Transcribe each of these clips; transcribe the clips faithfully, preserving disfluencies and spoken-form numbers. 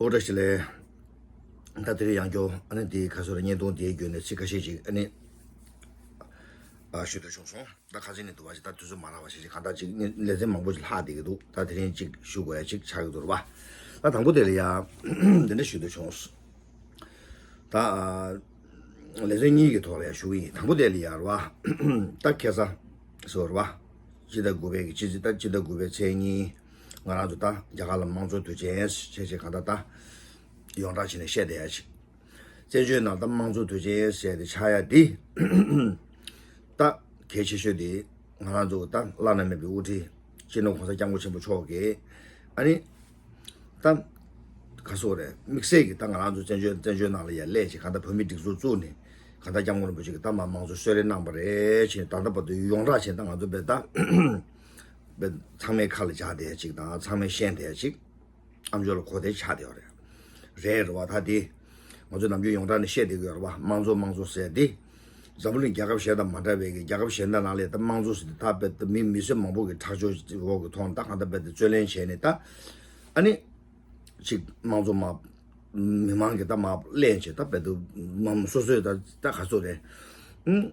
ཨོ་བཀྲ་ཤིས་བདེ་ལེགས། ད་དེ་རིང་ཡང་བསྐྱར་ཨ་ནི་དེའི་ཁ་སོར་བརྙན་ཐུང་དེའི་བརྒྱུད་ནས་ཚིག་ཁ་ཤས་ཅིག་ཨ་ནི་ཨ་ཞུ་འདོད་བྱུང་སོང་། ད་ཁ་སང་ནས་འདུག་པ་ཞིག་ད་དུས་ཚོད་མ་རག་པ་ཞིག་ཅིག་གང་ལྟར་ཅིག་ལེ་ཚན་མང་པོ་ཞིག་ལྷག་བསྡད་ཀྱི་འདུག་ད་དེ་རིང་ཅིག་ཞུ་དགོས་ཡ་ཅིག་ཆགས་ཀྱི་འདུག་རེད་པ། ད་དང་པོ་དེ་ལ་ཡ་འདི་འདྲ་ཞུ་འདོད་བྱུང་། ད་ཨ་ལེ་ཚན་གཉིས་ཀྱི་ཐོག་ལ་ཡ་ཞུ་གི་ཡིན། དང་པོ་དེ་ལ་ཡ་རེད་པ། ད་ཁ་སང་སོ་རེད་པ། སྤྱི་ཟླ་དགུ་པའི་གི་སྤྱི་ཟླ་ད་སྤྱི་ཟླ་དགུ་པའི་ཚེས་གཉིས་ང་རང་ཚོ་ད་རྒྱ་གར་ལ་དམངས་གཙོ་དུས་ཆེན་བྱས་བྱས་གང་ལྟར་ད་ཡོངས་གྲགས་བྱས་ནས་བཤད་བསྡད་ཡ་ཅིག་བཙན་བྱོལ་ནང་ད་དམངས་གཙོ་དུས་ཆེན་ཟེར་ཏེ་ཆགས་ཡ་འདི་ད་གལ་ཆེ་ཤོས་དེ་ང་རང་ཚོ་ད་བླ་ན་མེད་པའི་དབུ་ཁྲིད་སྤྱི་ནོར་གོང་ས་སྐྱབས་མགོན་ཆེན་པོ་མཆོག་གིས་ཨ་ནི་ད་ག་སོ་རེད། དམིགས་བསལ་གྱི་ད་ང་རང་ཚོ་བཙན་བྱོལ་བཙན་བྱོལ་ནང་ལ་ཡ་སླེབས་བྱས་གང་ལྟར་བོད་མིའི་སྒྲིག་འཛུགས་བཙུགས་ནས་གང་ལྟར་སྐྱབས་མགོན་རིན་པོ་ཆེ་གིས་ད་མ་དམངས་གཙོ་གསོལ་རས་གནང་བ་རེད་ཅེས་ད་ལྟ་བར་དུ་ཡོངས་གྲགས་བྱས་ད་ང་ཚོ་བས་ད་བས་ཚང་མའི་ཁ་ལ་འཇགས་བསྡད་ཅིག་དང་ཚང་མས་ཤེས་བསྡད་ཅིག་ཨ་མཆོག་ལ་གོ་བདེ་ཆགས་བསྡད་ཡོད་རེད། རེད་རེད་པ། ད་དེ་ང་ཚོ་ནམ་རྒྱུན་ཡོངས་གྲགས་ནས་བཤད་བསྡད་ཀྱི་ཡོད་རེད་པ། དམངས་གཙོ་དམངས་གཙོ་ཟེར་དེ་འཛམ་བུ་གླིང་རྒྱལ་ཁབ་གཞན་དང་མ་འདྲ་བའི་གི་རྒྱལ་ཁབ་གཞན་དག་ནང་ལས་ད་དམངས་གཙོ་ཟེར་དེ་ད་དཔེ་ད་མི་མི་སེར་མང་པོ་གི་ཁྲག་སྦྱོར་འོག་གི་ཐོག་ད་གང་ལྟར་དཔེ་ད་རྩོད་ལེན་བྱས་ནས་ད་ཨ་ནི་ཅིག་དམངས་གཙོ་མ་མི་མང་གི་ད་མ་གླེང་བྱས་ད་དཔེ་ད་མ་སོ་སོའི་ད་ད་ག་ཚོད་རེད། ཨུམ།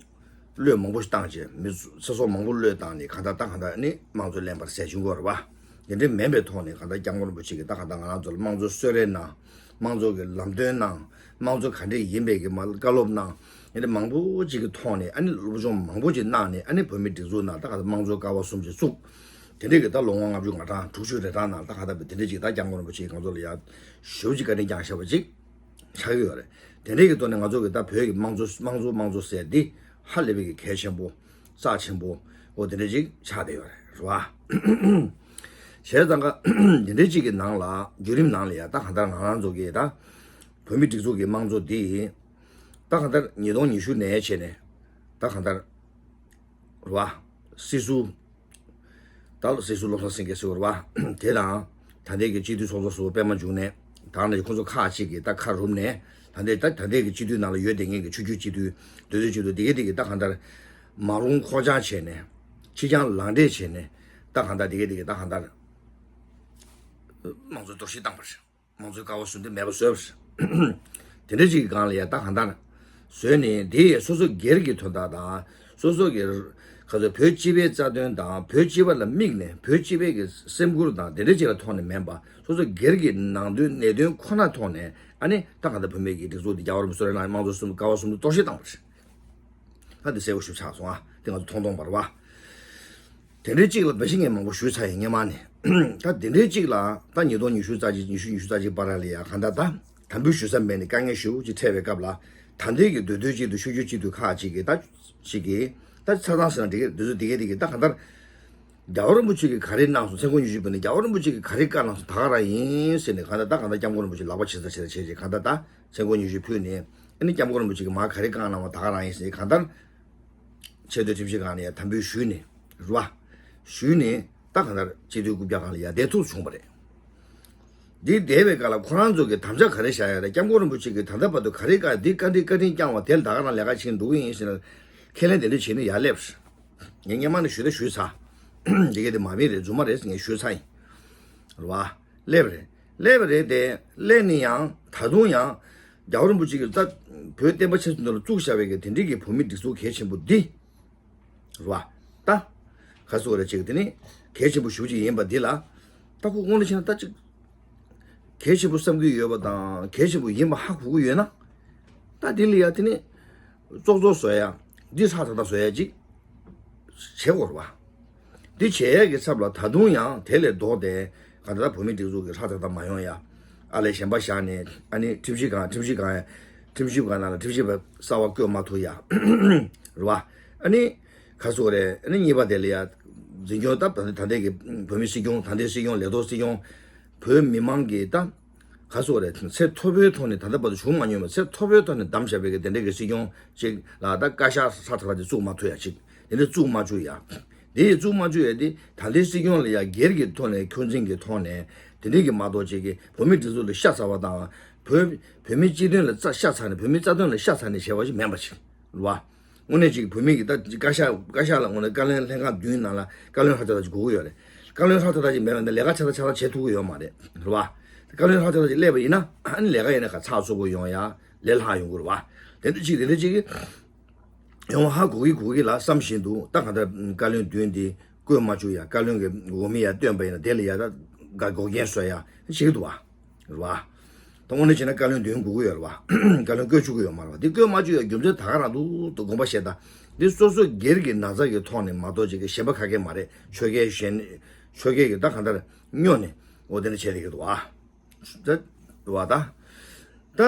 བློས་མང་པོ་ཞིག་བཏང་བྱས་མི་ཚེ་སྲོག་མང་པོ་བློས་བཏང་ནས་གང་ལྟར་ད་གང་ལྟར་ནི་དམངས་གཙོ་ལེན་པར་ཟད་བྱུང་གི་ཡོད་རེད་པ། དེ་འདྲའི་མིན་པའི་ཐོག་ནས་གང་ལྟར་སྐྱབས་མགོན་རིན་པོ་ཆེ་གིས་ད་གང་ལྟར་ང་རང་ཚོ་ལ་དམངས་གཙོ་གསོལ་རས་གནང་། དམངས་གཙོ་གི་ལམ་སྟོན་གནང་། དམངས་གཙོ་ག་འདྲས་ཡིན་པའི་གི་མ་བཀའ་སློབ་གནང་། དེ་འདྲ་མང་པོ་ཅིག་གི་ཐོག་ནས་ཨ་ནི་སློབ་སྦྱོང་མང་པོ་ཅིག་གནང་ནས་ཨ་ནི་བོད་མིའི་སྒྲིག་འཛུགས་ནང་ད་གང་ལྟར་དམངས་གཙོ་ཀ་བ་གསུམ་ཅིག་བཙུགས། དེ་འདྲའི་གི་ད་ལོ་ངོ་ལྔ་བཅུ་ང་གྲངས་དྲུག་ཅུ་རེ་གྲངས་ནང་ད་གང་ལྟར་དེ་འདྲའི་ཅིག་ད་སྐྱབས་མགོན་རིན་པོ་ཆེ་གིས་ང་ཚོ་ལ་ཡ་ཞེ་པོ་ཅིག་བཀའ་དྲིན་བསྐྱངས་བཞག་པ་ཅིག་ཆགས་ཀྱི་ཡོད་རེད། དེ་འདྲའི་གི་ཐོག་ནས་ང་ཚོ་གི་ད་བོད་ཀྱི་དམངས་གཙོ་དམངས་གཙོ་དམངས་གཙོ་ཟེར་འདི་ཧ་ལས་པའི་གི་གལ་ཆེན་པོ་རྩ་ཆེན་པོ་འོ་དེ་འདྲ་ཅིག་ཆགས་བསྡད་ཡོད་རེད་རེད་པ། བྱས་ཙང་ཀ་དེ་འདྲའི་ཅིག་གི་ནང་ལ་བརྒྱུད་རིམ་ནང་ལ་ཡ་ད་གང་ལྟར་ང་རང་ཚོ་གི་ད་བོད་མིའི་སྒྲིག་འཛུགས་ཀྱི་དམངས་གཙོ་འདི་ད་གང་ལྟར་ཉིས་སྟོང་ཉི་ཤུ་ནས་བྱས་ནས་ད་གང་ལྟར་རེད་པ། སྲིད་ཟུར། ད་སྲིད་ཟུར་བློ་བཟང་སེང་གེ་ཟེར་བ་རེད་པ། དེ་དང་ད་ལྟའི་གི་སྤྱི་འཐུས་ཚོགས་གཙོ་ཟུར་པད་མ་འབྱུང་གནས་དང་ནི་ཁོང་ཚོ་ཁག་ཅིག་གིས་ད་ཁ་རུབ་ནས་ད་ལྟའི་ད་ད་ལྟའི་གི་སྤྱི་འཐུས་ནང་ལ་ཡོད་བསྡད་མཁན་གྱི་ཆོས་བརྒྱུད་སྤྱི་འཐུས་མདོ་སྟོད་སྤྱི་འཐུས་དེ་གའི་དེ་གའི་ད་གང་ལྟར་མ་རུངས་ཁོག་བཅངས་བྱས་ནས་ཕྱི་རྐྱང་ལག་འབྲེལ་བྱས་ནས་ད་གང་ལྟར་དེ་གའི་དེ་གའི་ད་གང་ལྟར་དམངས་གཙོ་གཏོར་བཤིག་བཏང་བ་རེད། དམངས་གཙོའི་ཀ་བ་གསུམ་དེ་མེད་པ་བཟོས་པ་རེད། དེ་འདྲ་ཅིག་གི་སྒང་ལ་ཡ་ད་གང་ལྟར་བཟོས་ནས་དེ་ཡས་སོ་སོ་སྒེར་གྱི་དོན་དག་དང་སོ་སོ་གི་ག་ཚོད་བོད་སྤྱི་པའི་རྩ་དོན་དང་བོད་སྤྱི་པ་ལ་དམིགས་ནས་བོད་སྤྱི་པའི་གི་སེམས་ཁུར་དང་དེ་འདྲ་ཅིག་ལ་ཐོག་ནས་མིན་པ་སོ་སོ་སྒེར་གྱི་ནང་དོན་གནད་དོན་ཁོ་ན་ཐོག་ནས་ཨ་ནི་ད་གང་ལྟར་བུད་མེད་ཀྱི་སྒྲིག་འཛུགས་འདི་རྒྱལ་བ་རིན་པོ་ཆེ་གསོལ་རས་གནང་དམངས་གཙོ་གསུམ་ཀ་བ་གསུམ་དུ་གཏོར་བཤིག་བཏང་བ་རེད། ད་འདི་གསལ་པོ་ཞིག་ཆགས་སོང་ཨ། དེ་ང་ཚོ་མཐོང་མཐོང་པ་རེད་པ། དེ་འདྲའི་གཅིག་ལ་འབའ་ཞིག་ངས་མང་པོ་ཞུས་ཚར་ཡིན་སྔོན་མ་ནས། ད་དེ་འདྲའི་གཅིག་ལ་ད་ཉིས་སྟོང་ཉི་ཤུ་རྩ་གཅིག་ཉི་ཤུ་ཉི་ཤུ་རྩ་གཅིག་བར་ལ་ཡ་གང་ལྟར་ད་དམ་འབུལ་ཞུ་ས་མེད་ནས་དཀའ་ངལ་ཞེ་པོ་ཅིག་འཕྲད་པའི་སྐབས་ལ་ད་ལྟའི་གི་མདོ་སྟོད་སྤྱི་འཐུས་ཆོས་བརྒྱུད་སྤྱི་འཐུས་ཁག་ཅིག་གིས་ད་ཅིག་གིས་ད་ཆ་ཚང་ཟེར་ན་འགྲིག་གི་འདུག་ཚོད་འདི་གས་འདི་གས་ད་གང་ལྟར་རྒྱལ་བ་རིན་པོ་ཆེ་གིས་ག་རེ་གནང་སོང་མཚན་གུང་ཉི་ཤུ་ཕུལ་ནས་རྒྱལ་བ་རིན་པོ་ཆེ་གིས་ག་རེ་བཀའ་གནང་སོང་ད་ག་རང་ཡིན་ཟེར་ནས་གང་ལྟར་ད་གང་ལྟར་སྐྱབས་མགོན་རིན་པོ་ཆེ་ལག་པ་ཕྱི་ས་ཕྱི་ས་བྱས་བྱས་གང་ལྟར་ད། མཚན་གུང་ཉི་ཤུ་ཕུལ་ནས་ཨ་ནི་སྐྱབས་མགོན་རིན་པོ་ཆེ་གིས་མར་ག་རེ་བཀའ་གནང་བ་ད་ག་རང་ཡིན་ཟེར་གང་ལྟར་ཆེས་མཐོའི་ཁྲིམས་ཞིབ་ཁང་ནས་ཡང་དམ་འབུལ་ཞུས་ནས་རེད་པ། ཞུས་ནས་ད་གང་ལྟར་སྤྱི་འཐུས་རྐུབ་བཀྱག་སྒང་ལ་ཡར་བསྡད་ཐུབ་བྱུང་བ་རེད། འདི་བསྡད་པའི་སྐབས་ལ་ཁོ་རང་ཚོ་གིས་དམ་བཅའ་ག་རེ་བཞག་ཡོད་རེད། སྐྱབས་མགོན་རིན་པོ་ཆེ་གིས་ད་ལྟ་བར་དུ་ག་རེ་བཀའ་འདི་བཀའ་འདི་བཀའ་དྲིན་བསྐྱངས་བ་དེ་ལ་ད་ག་རང་ལས་ཀ་བྱེད་འགྲོ་གི་ཡིན་ཟེར་ནས་ཁས་ལེན་དེ་འདྲ་བྱས་ནས་ཡར་སླེབས། ངས་སྔོན་མ་ནས་ཞུས་ད་ཞུས་ཚར། འདི་གས་དེ་མ་རྨིས་རེད་རྫུན་མ་རེད་ངས་ཞུས་ཚར་ཡིན། རེད་པ། སླེབས་རེད། སླེབས་རེད་དེ། སླེབས་ནས་ཡང་ད་དུང་ཡང་རྒྱལ་བ་རིན་པོ་ཆེ་གིས་ད་བོད་བསྟན་པ་ཆབ་སྲིད་ནང་ལ་བཙུགས་བཞག་པའི་གི་དེ་འདྲའི་གི་བོད་མིའི་སྒྲིག་འཛུགས་གལ་ཆེན་པོ་འདི། རེད་པ། ད། ག་ཟེར་དགོས་རེད་ཅིག་དེ་ནི་གལ་ཆེན་པོ་ཞེ་པོ་ཅིག་ཡིན་པ་འདི་ལ། ད་ཁོ་དངོས་གནས་བྱས་ན་ད་ཅིག་གལ་ཆེན་པོ་བསམ་གྱི་ཡོད་པ་དང་གལ་ཆེན་པོ་ཡིན་པ་ཧ་གོ་གི་ཡོད་ན། ད་འདི་ལ་ཡ་དེ་ནི་ཙོག་ཙོག་བཟོ་ཡ། འདི་ཧྲག་ཐག་ཐག་བཟོ་ཡ་ཅིག་བྱེད་དགོས་རེད་པ། འདི་བྱེད་ཡས་ཀྱི་ཚབ་ལ་ད་དུང་ཡང་དེ་ལས་ལྡོག་སྟེ་ག་ད་ལྟ་བོད་མིའི་སྒྲིག་འཛུགས་ཀྱི་ཧྲག་ཐག་ཐག་མ་ཡོང་ཡ། ཨ་ལས་གཞན་པ་བཞག་ནས་ཨ་ནི་ཁྲིམས་ཞིབ་ཁང་ཁྲིམས་ཞིབ་ཁང་ཁྲིམས་ཞིབ་ཁང་ནང་ལ་ཁྲིམས་ཞིབ་པ་གསར་པ་བསྐོས་མ་ཐུབ་ཡ། རེད་པ། ཨ་ནི་ག་ཟེར་དགོས་རེད། ཨ་ནི་གཉིས་པ་དེ་ལ་ཡ་འཛིན་སྐྱོང་སྟབས་ད་ལྟ་ད་ལྟའི་གི་བོད་མིའི་སྲིད་སྐྱོང་ད་ལྟའི་སྲིད་སྐྱོང་ལས་ཐོག་སྲིད་སྐྱོང་བོད་མི་མང་གི་ད། ག་ཟེར་དགོས་རེད། ཚད་མཐོ་པོའི་ཐོག་ནས་ད་ལྟ་བར་དུ་བྱུང་མ་མྱོང་བའི་ཚད་མཐོ་པོའི་ཐོག་ནས་བདམས་བཞག་པའི་གི་དེ་འདྲའི་གི་སྲིད་སྐྱོང་ཅིག་ལ་ད་བཀའ་ཤག་ཧྲག་ཐག་ཐག་ཅིག་བཙུགས་མ་ཐུབ་ཡ་ཅིག་དེ་འདྲ་བཙུགས་མ་བཅུག་ཡ། དེ་ཡི་བཙུགས་མ་བཅུག་ཡ་དེ་ད་ལྟའི་སྲིད་སྐྱོང་ལ་ཡ་སྒེར་གྱི་ཐོག་ནས་འཁོན་འཛིན་གྱི་ཐོག་ནས་དེ་འདྲའི་གི་མ་གཏོགས་ཅིག་གི་བོད་མིའི་སྒྲིག་འཛུགས་ལ་ཤ་ཚ་བ་དང་བོད་བོད་མིའི་སྤྱི་དོན་ལ་རྩ་ཤ་ཚ་ནས་བོད་མིའི་རྩ་དོན་ལ་ཤ་ཚ་ནས་བྱས་པ་ཞིག་མིན་པ་ཅིག་རེད་པ། དངོས་གནས་ཅིག་བོད་མི་གི་ད་བཀའ་ཤག་བཀའ་ཤག་ལ་དངོས་གནས་བཀའ་བློན་ལྷན་ཁང་བདུན་ནང་ལ་བཀའ་བློན་ཧྲག་ཐག་ཐག་ཅིག་དགོས་ཀྱི་ཡོད་རེད། བཀའ་བློན་ཧྲག་ཐག་ཐག་ཅིག་མེད་པ་ཡིན་ན་ལས་ཀ་ཆ་ཚང་ཆ་ཚང་བྱེད་ཐུབ་ཀྱི་ཡོད་མ་རེད། རེད་པ། བཀའ་བློན་ལྷག་ཆ་ལ་ཅིག་སླེབས་པ་ཡིན་ན། ཨ་ནི་ལས་ཀ་ཡིན་ན་ཁ་ཚགས་ཚུད་པོ་ཡོང་ཡ། ལས་སླ་ཡོང་གི་རེད་བ། དེ་འདྲ་ཅིག་དེ་འདྲ་ཅིག་ཡོང་ཧ་གོ་གི་གོ་གི་ལ་བསམ་བཞིན་དུ། ད་གང་ལྟར་བཀའ་བློན་བདུན་དེ་བསྐོས་མ་བཅུག་ཡ། བཀའ་བློན་གྱི་འོས་མི་ཡ་བཏོན་པ་ཡིན་ན་དེ་ལ་ཡ་ད་འགོག་རྐྱེན་བཟོ་ཡ་བྱེད་ཀྱི་འདུག་བ། རེད་བ། ད་དངོས་གནས་བྱས་ན་བཀའ་བློན་བདུན་དགོས་ཀྱི་ཡོད་རེད་བ། བཀའ་བློན་བསྐོས་བཅུག་གི་ཡོད་མ་རེད་བ། དེ་བསྐོས་མ་བཅུག་ཡ་རྒྱུ་མཚན་ད་ག་རང་འདུག་དགོངས་པ་བཞེས་དང་། འདི་སོ་སོ་སྒེར་གྱི་ན་ཚ་གི་ཐོག་ནས་མ་གཏོགས་ཅིག་གཞན་པ་ག་གེ་མ་རེད། ཆོལ་ཁའི་གཞན། ཆོལ་ཁའི་གི་ད་གང་ལྟར་སྨྱོ་ནས་འོ་དེ་འདྲ་བྱས་བསྡད་ཀྱི་འདུག་བ། ད་བ་ད། ད་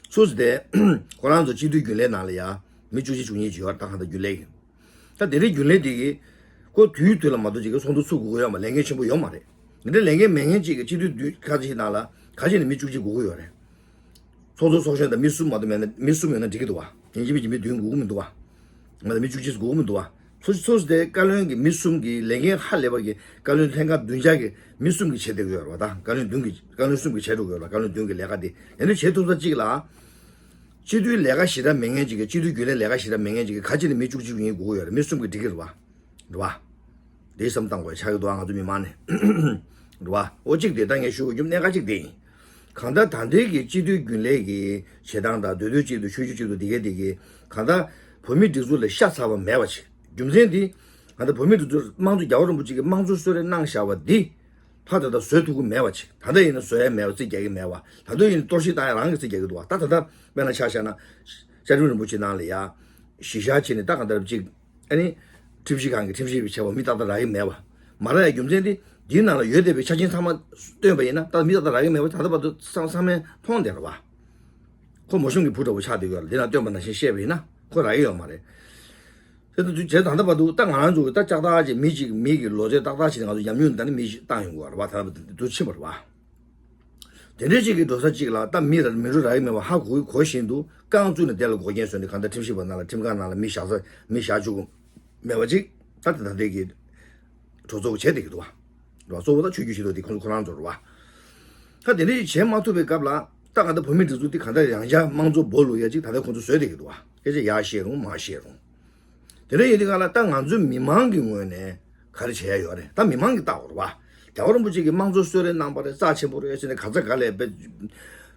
སུ་ཟེར་ཏེ། ཁོ་རང་ཚོ་སྤྱི་འཐུས་རྒྱུན་ལས་ནང་ལ་ཡ་མི་བཅུ་གཅིག་བཅུ་གཉིས་ཅིག་ཡོད་རེད། ད་གང་ལྟར་རྒྱུན་ལས་ཀྱི། ད་དེ་རིང་རྒྱུན་ལས་དེ་གིས་ཁོ་དུས་དུས་ལ་མ་གཏོགས་ཅིག་གི་ཚོགས་འདུ་ཚུགས་དགོས་ཀྱི་ཡོད་མ། ལས་འགན་ཆེན་པོ་ཡོད་མ་རེད། འདི་འདྲ་ལས་འགན་མེད་མཁན་ཅིག་གི་སྤྱི་འཐུས་དུས་ཁ་ཅིག་ནང་ལ་ག་ཅིག་ནས་མི་བཅུ་གཅིག་དགོས་ཀྱི་ཡོད་རེད། ཚོགས་གཙོ་ཚོགས་གཞོན་དང་མི་གསུམ་མ་གཏོགས་མེད་ན། མི་གསུམ་ཡོད་ན་འགྲིག་གི་འདུག་བ། ཡིན་གཅིག་མིན་གཅིག་མི་བདུན་དགོས་ཀྱི་མི་འདུག་བ། མ་གཏོགས་མི་བཅུ་གཅིག་དགོས་ཀྱི་མི་འདུག་བ། སོ་སོ་སོ་དེ་བཀའ་བློན་གྱི་མི་གསུམ་གྱི་ལས་འགན་ཧ་ལས་པ་གི་བཀའ་བློན་ལྷན་ཁང་བདུན་ཆ་གི་མི་གསུམ་གྱི་བྱེད་བསྡད་ཀྱི་ཡོད་རེད་བ། ད་བཀའ་བློན་བདུན་གྱི་བཀའ་བློན་གསུམ་གྱི་བྱེད་འགྲོ་གི་ཡོད་རེད་བ། བཀའ་བློན་བདུན་གྱི་ལས་ཀ་དེ་དེ་འདྲ་བྱེད་ཐུབ་ས་གཅིག་ལ། སྤྱི་འཐུས་ལས་ཀ་ཞེ་དྲག་མེད་མཁན་ཅིག་གིས། སྤྱི་འཐུས་རྒྱུན་ལས་ལས་ཀ་ཞེ་དྲག་མེད་མཁན་ཅིག་གིས་ག་ཅི་ནས་མི་བཅུ་གཅིག་ཡིན་དགོས་ཀྱི་ཡོད་རེད། མི་གསུམ་གྱིས་འགྲིག་གི་རེད་བ། རེད་བ། དེ་བསམ་བཏང་དགོས་ཆགས་ཀྱི་འདུག་ང་ཚོ་མི་མང་ནས། རེད་བ། འོ་གཅིག་དེ་ད་ངས་ཞུ་དགོས་རྒྱུ་གནད་འགག་གཅིག་དེ་ཡིན། གང་ལྟར་ད་ལྟའི་གི་སྤྱི་འཐུས་རྒྱུན་ལས་ཀྱི་བྱེད་སྟངས་དང་། འདོད་འདོད་གཅིག་ཏུ་ཆོས་བརྒྱུད་གཅིག་ཏུ་དེ་གའི་དེ་གའི། གང་ལྟར་བོད་མི་སྒྲིག་འཛུགས་ལ་ཤ་ཚ་བ་མེད་པ་ཅིག་རྒྱུ་མཚན་དེ། གང་ལྟར་བོད་མི་སྒྲིག་འཛུགས་དམངས་གཙོ། རྒྱལ་བ་རིན་པོ་ཆེ་གིས་དམངས་གཙོ་གསོལ་རས་གནང་བཞག་པ་འདི། ལྷ་དེ་དག་བཟོད་ཐུབ་ཀྱི་མེད་པ་ཅིག་ད་ལྟ་ཡིན་ན་བཟོད་ཡ་མེད་པ། རྩིས་རྒྱག་གི་མེད་པ། ད་དུང་ཡིན་ན་གཏོར་བཤིག་བཏང་ཡ་རང་གི་རྩིས་རྒྱག་གི་འདུག་བ། ད་ད་ལྟ་དཔེར་ན་ཆ་བཞག་ན། བཅའ་ཁྲིམས་རིན་པོ་ཆེ་ནང་ལ་ཡ་གཞི་བཞག་བྱས་ནས་ད་གང་ལྟར་ཅིག་ཨ་ནི་ཁྲིམས་ཞིབ་ཁང་གི་ཁྲིམས་ཞིབ་པའི་བྱ་བ་མི་ཏག་ཏག་རག་གི་མེད་པ། མ་རག་ཡ་རྒྱུ་མཚན་དེ། འདིའི་ནང་ལ་ཡོད་བསྡད་པའི་ཆ་རྐྱེན་ཚང་མ་བཏོན་པ་ཡིན་ན། ད་མི་ཏག་ཏག་རག་གི་མེད་པ་ད་ལྟ་བར་དུ་ཚང་ཚང་མས་མཐོང་བསྡད་རེད་བ། ཁོ་མོ་གཞུང་གི་བུ་འདྲ་བོ་ཆགས་བསྡད་ཡོད་རེད། འདི་ནང་བཏོན་པ་ནང་བཞིན་བཤད་པ་ཡིན་ན་ཁོ་རག་གི་ཡོད་མ་རེད། དེ་ད་དུས་བྱས་ད་ལྟ་བར་དུ་ད་ང་རང་ཚོ་གི་ད་ལྕགས་ཐག་ཅིག་མི་གཅིག་མི་གི་ལོ་ཚད་ཏག་ཏག་བྱས་ནས་ང་ཚོ་ཉམས་མྱོང་ད་ནི་མི་ཞིག་བཏང་ཡོང་གི་ཡོད་རེད་བ། ད་ལྟ་བར་དུ་ཕྱིན་པ་རེད་བ། དེ་འདྲའི་ཅིག་གི་འགྲོ་ས་ཅིག་ལ་ད་མི་ར་མི་འགྲོ་རག་གི་མེད་པ་ཧ་གོ་གོ་བཞིན་དུ། རྐང་བཙུགས་ནས་དེ་ལ་འགོག་རྐྱེན་བཟོས་ནས། གང་ལྟར་ཁྲིམས་ཞིབ་པ་ནང་ལ། ཁྲིམས་ཁང་ནང་ལ་མི་བཞག་ས། མི་བཞག་བཅུག་གི་མེད་པ་ཅིག་ད་ལྟ་ད་ལྟའི་གི་གྲོས་ཚོགས་བྱས་བསྡད་ཀྱི་འདུག་བ། རེད་བ། གཙོ་བོ་ད་ཆོས་བརྒྱུད་ཆེ་མཐོ་དེ་ཁོང་ཁོ་རང་ཚོ་རེད་བ། ད་དེ་འདྲ་ཞིག་བྱས་མ་ཐུབ་པའི་སྐབས་ལ། ད་གང་ལྟར་བོད་མིའི་སྒྲིག་འཛུགས་དེ་གང་ལྟར་ཡང་བསྐྱར་དམངས་གཙོ་སྦོ་ལུག་ཡ་ཅིག་ད་ལྟ་ཁོང་ཚོ་བཟོས་བསྡད་ཀྱི་འདུག་བ། སྐད་ཆ་ཡར་བཤད་རུང་མར་བཤད་རུང་། དེ་འདྲ་ཡིན་དུས་གང་ལ་ད་ང་ཚོའི་མི་མང་གི་ངོས་ནས་ག་རེ་བྱེད་ཡ་ཡོད་རེད། ད་མི་མང་གིས་བལྟ་དགོས་རེད་བ། རྒྱལ་བ་རིན་པོ་ཆེ་གིས་དམངས་གཙོ་གསོལ་རས་གནང་བ་རེད། རྩ་ཆེན་པོ་རེད་ཟེར་ནས་ག་ས་ག་ལ་དཔེ་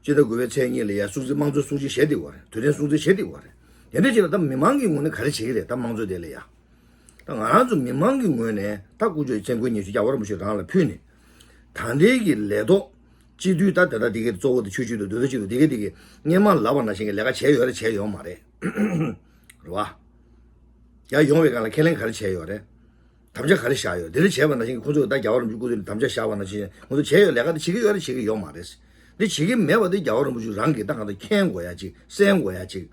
སྤྱི་ཟླ་དགུ་པའི་ཚེས་གཉིས་ལ་ཡ་སྲུང་བརྩི། དམངས་གཙོའི་སྲུང་བརྩི་བྱས་བསྡད་ཡོད་རེད། དུས་དྲན་སྲུང་བརྩི་བྱས་བསྡད་ཡོད་རེད། དེ་འདྲ་ཅིག་ལ་ད་མི་མང་གི་ངོས་ནས་ག་རེ་བྱེད་ཀྱི་རེད། ད་དམངས་གཙོ་དེ་ལ་ཡ། ད་ང་རང་ཚོ་མི་མང་གི་ངོས་ནས་ད་ཀུན་སྤྱོད་མཚན་བཀུར་ཉེར་ཞུ་རྒྱལ་བ་རིན་པོ་ཆེ་རང་ལ་ཕུལ་ནས། ད་ལྟའི་གི་ལས་ཐོག་སྤྱི་འཐུས་ད་དེ་དག་དེ་གའི་གཙོ་བོ་དེ་ཆོས་བརྒྱུད་དང་འདོད་འདོད་གཅིག་ཏུ་དེ་གའི་དེ་གའི་སྔོན་མ་ལབ་པ་ནང་བཞིན་གྱི་ལས་ཀ་བྱས་ཡོད་རེད། བྱས་ཡོད་མ་རེད། རེད་བ། ཡར་ཡོང་བའི་སྒང་ལ་ཁས་ལེན་ག་རེ་བྱས་ཡོད་རེད། དམ་བཅའ་ག་རེ་བཞག་ཡོད། དེ་རིང་བྱས་པ་ནང་བཞིན་གྱི་ཁོང་ཚོས་ད་རྒྱལ་བ་རིན་པོ་ཆེ་སྐུ་མདུན་ལ་དམ་བཅའ་བཞག་པ་ནང་བཞིན་ཁོང་ཚོས་བྱས་ཡོད། ལས་ཀ་དེ་བྱེད་ཀྱི་ཡོད་རེད། བྱེད་ཀྱི་ཡོད་མ་རེད། འདི་བྱེད་ཀྱི་མེད་པ་དེ་རྒྱལ་བ་རིན་པོ་ཆེ་རང་གིས་ད་གང་ལྟར་མཁྱེན་དགོས་ཡ་ཅིག་གསན་དགོས་ཡ་ཅིག་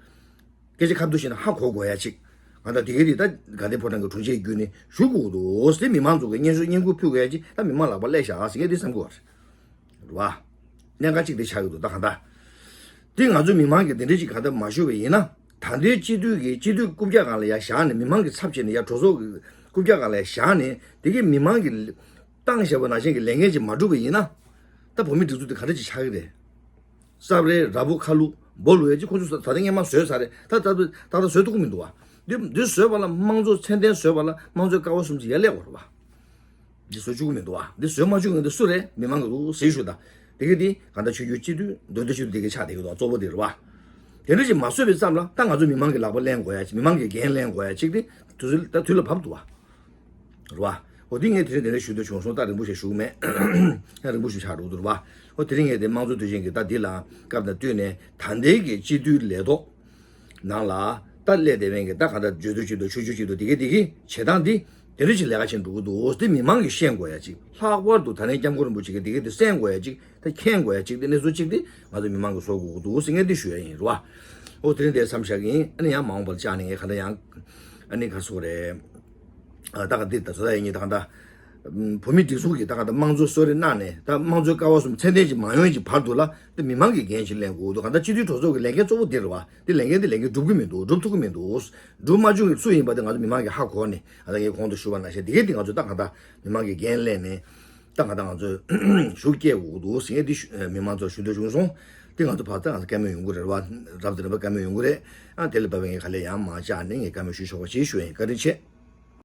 སྐད་ཆ་ཁ་མདོ་བཤད་ན་ཧ་གོ་དགོས་ཡ་ཅིག་ང་ད་དེ་ག་དེ་ད་དགའ་ལྡན་ཕོ་བྲང་གི་དྲུང་ཆེ་བརྒྱུད་ནས་ཞུ་དགོས་འདུག་དེ་མི་མང་ཚོ་གི་སྙན་ཞུ་སྙན་སྐུལ་ཕུལ་དགོས་ཡ་ཅིག་ད་མི་མང་ལག་པ་སླེབས་བཞག་ཟེར་ངས་འདི་བསམ་གི་ཡོད་རེད། རེད་བ། གནད་འགག་གཅིག་དེ་ཆགས་ཀྱི་འདུག་ད་གང་ལྟར། དེ་ང་ཚོ་མི་མང་གིས་དེ་འདྲ་ཅིག་གང་ལྟར་མ་ཞུ་བ་ཡིན་ན། ད་ལྟའི་སྤྱི་འཐུས་ཀྱི་སྤྱི་འཐུས་རྐུབ་བཀྱག་སྒང་ལ་ཡར་བཞག་ནས། མི་མང་གི་ཚབ་བྱས་ནས་ཡར་གྲོས་ཚོགས་ཀྱི་རྐུབ་བཀྱག་སྒང་ལ་ཡར་བཞག་ནས། དེ་གའི་མི་མང་གིས་བཏང་བཞག་པ་ནང་བཞིན་གྱི་ལས་འགན་ཅིག་མ་བསྒྲུབས་པ་ཡིན་ན། ད་བོད་མིའི་སྒྲིག་འཛུགས་དེ་ག་འདྲ་ཅིག་ཆགས་ཀྱི་རེད། སྲབ་རལ་ར་ཕོ་ཁ་ལུ་སྦོ་ལུག་ཡ་ཅིག་ཁོང་ཚོས་ད་ལྟ་སྔོན་མ་བཟོས་ཚར་རེད། ད་ད་ད་ལྟ་བཟོ་ཐུབ་ཀྱི་མི་འདུག་བ། འདི་འདི་བཟོས་པ་ལ་དམངས་གཙོ་མཚན་ལྡན་བཟོས་པ་ལ་དམངས་གཙོའི་ཀ་བ་གསུམ་ཅིག་ཡར་སླེབས་དགོས་རེད་བ། འདི་བཟོ་བཅུག་གི་མི་འདུག་བ། འདི་བཟོས་མ་བཅུག་མཁན་འདི་སུ་རེད། མི་མང་གི་འདུག་ཟེར་ཞུ་ད། དེ་ག་འདི་གང་ལྟར་ཆོས་བརྒྱུད་སྤྱི་འཐུས་འདོད་འདོད་ཆོས་འདི་ག་ཆགས་བསྡད་ཀྱི་འདུག་གཙོ་བོ་འདི་རེད་བ། དེ་འདྲ་ཞིག་མ་བཟོས་པའི་མཚམས་ལ་ད་ང་ཚོ་མི་མང་གི་ལག་པ་ལེན་དགོས་ཡ་ཅིག་མི་མང་གི་འགན་ལེན་དགོས་ཡ་ཅིག་དེ་དུས་ཚོད་ད་དུས་ལ་བབ་འདུག་བ། རེད་བ། འོ་འདི་ངས་དེ་རིང་དེ་འདྲ་ཞུ་འདོད་བྱུང་སོང་། ད་རིང་པོ་ཞིག་ཞུ་གི་མེད། ཡང་རིང་པོ་ཞིག་ཆགས་འགྲོ་གི་འདུག་རེད་བ། འོ་དེ་རིང་ངས་དེ་དམངས་གཙོ་དུས་ཆེན་གྱི་ད་འདི་ལ་སྐབས་དང་བསྟུན་ནས་ད་ལྟའི་གི་སྤྱི་འཐུས་ལས་ཐོག་ནང་ལ་ད་སླེབས་བསྡད་མཁན་གྱི་ད་གང་ལྟར་འབྱོར་ཚོགས་སྤྱི་འཐུས་ཆོས་བརྒྱུད་སྤྱི་འཐུས་དེ་གའི་དེ་གའི་བྱེད་སྟངས་འདི་དེ་འདྲ་ཞིག་ལས་ཀ་བྱེད་འགྲོ་གི་འདུག་དེ་མི་མང་གིས་ཤེས་དགོས་ཡ་ཅིག་ལྷག་པར་དུ་ད་ལན་སྐྱབས་མགོན་རིན་པོ་ཆེ་གིས་དེ་གའི་དེ་གསན་དགོས་ཡ་ཅིག་ད་མཁྱེན་དགོས་ཡ་ཅིག་དེ་གནས་ཚུལ་ཅིག་དེ་ང་ཚོ་མི་མང་གིས་བཟོ་དགོས་ཀྱི་འདུག་ཟེར་ངས་འདི་ཞུ་ཡ་ཡིན། རེད་བ། འོ་དེ་རིང་དེ་མཚམས་བཞག་གི་ཡིན། ཨ་ནི་ཡང་མ་འོངས་པ་ལ་བཅར་ནས་ངས་གང་ལྟར་ཡང་ཨ་ནི་ག་རེ་ཟེར་དགོས་རེད། ཨ་ད་ག་འདི་ད་ཚོ་ད་ཡིན་ཉིད་ད་ག་ད། བོད་མིའི་སྒྲིག་འཛུགས་ཀྱིས་ད་ག་ད་དམངས་གཙོ་གསོལ་རས་གནང་ནས། ད་དམངས་གཙོའི་ཀ་བ་གསུམ་ཚད་ལྡན་ཅིག་མ་ཡོང་ཡ་ཅིག་བར་དུ་ལ་དེ་མི་མང་གིས་འགན་ཞིག་ལེན་དགོས་འདུག་གང་ལྟར་སྤྱི་འཐུས་གྲོས་ཚོགས་ཀྱི་ལས་འགན་གཙོ་བོ་འདི་རེད་བ། དེ་ལས་འགན་དེ་ལས་འགན་འགྲུབ་ཀྱི་མི་འདུག་འགྲུབ་ཐུབ་ཀྱི་མི་འདུག་འགྲུབ་མ་བཅུག་གི་སུ་ཡིན་པ་དེ་ང་ཚོ་མི་མང་གིས་ཧ་གོ་ནས། ཨ་ད་ངས་གོང་དུ་ཞུས་པ་ནང་བཞིན་དེ་གས་དེ་ང་ཚོ་ད་གང་ལྟར་མི་མང་གིས་འགན་ལེན་ནས། ད་ང་ད་ང་ཚོས་ཤུགས་སྐྱེད་དགོས་འདུག་ཟེར་ངས་འདི་ཞུ་མི་མང་ཚོར་ཞུ་འདོད་བྱུང་སོང་། དེ་ང་ཚོ་ཕར་ད་ང་ཚོ་བཀའ་མོལ་ཡོང་གི་རེད་བ། རབ་དང་རིམ་པ་བཀའ་མོལ་ཡོང་གི་རེད། ཨ་དེ་ལ་བབས་པའི་ངས་ག་ལེར་ཡང་མར་བཅར་ནས་ངས་བཀའ་མོལ་ཞུ་ཆོག་པ་ཞིག་ཞུ་ཡིན། བཀའ་དྲིན་ཆེ།